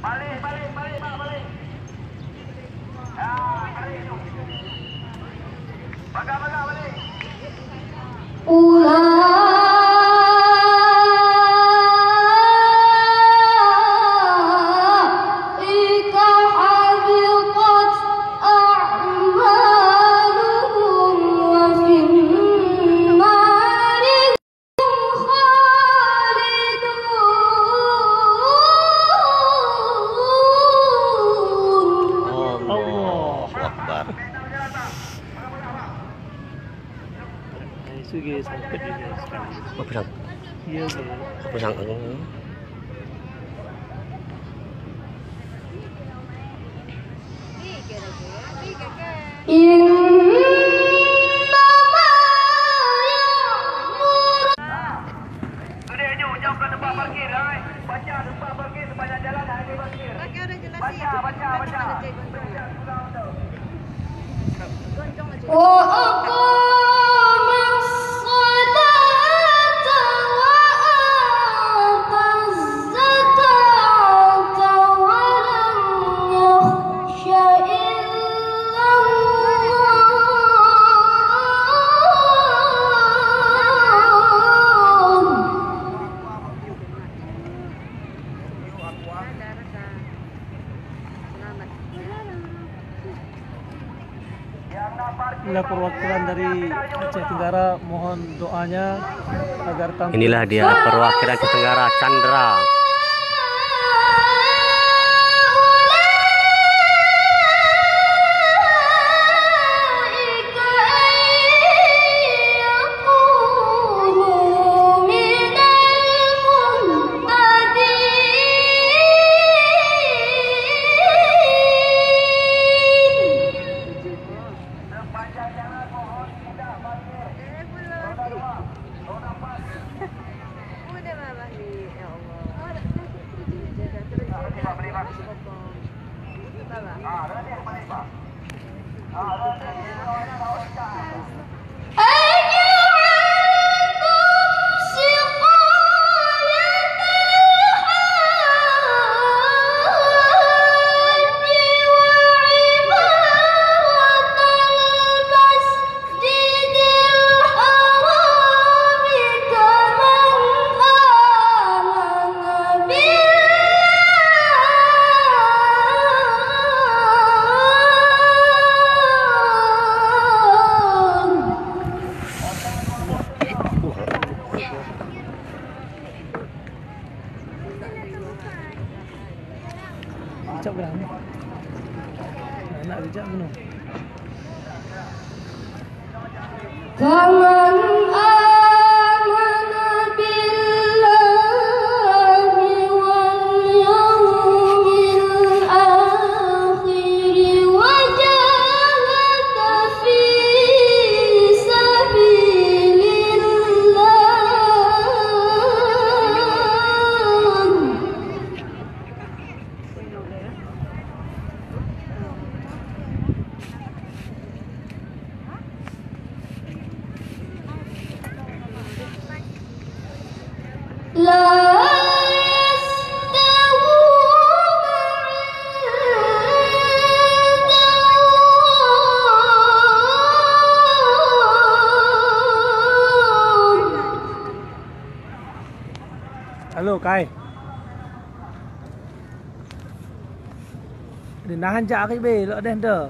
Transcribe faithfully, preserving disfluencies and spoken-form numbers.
Balik, balik, balik, balik. أولئك حبطت أعمالهم وفي النار هم خالدون. Allahu Akbar. Hai, sugi sangkut juga sekali. Apa sang? Iya, iya. Apa sang? إنما يعمر Sudah, jom, jom ke tempat parkir, hai. Baca tempat parkir sepanjang jalan, hai, parkir. Baca, baca, baca. وأقام الصلاة وآتى الزكاة ولم يخش إلا الله. Inilah perwakilan dari Aceh Tenggara, mohon doanya agar tampil. Inilah dia perwakilan Aceh Tenggara, Chandra. المسجد الحرام كمن آمن بالله. Kicap ke dalam? Nak kicap bunoe. كمن آمن بالله واليوم الآخر وجاهد في سبيل الله. لا يستوون عند الله. Halo, Kai. Dinahan jak ribé lok deh dah.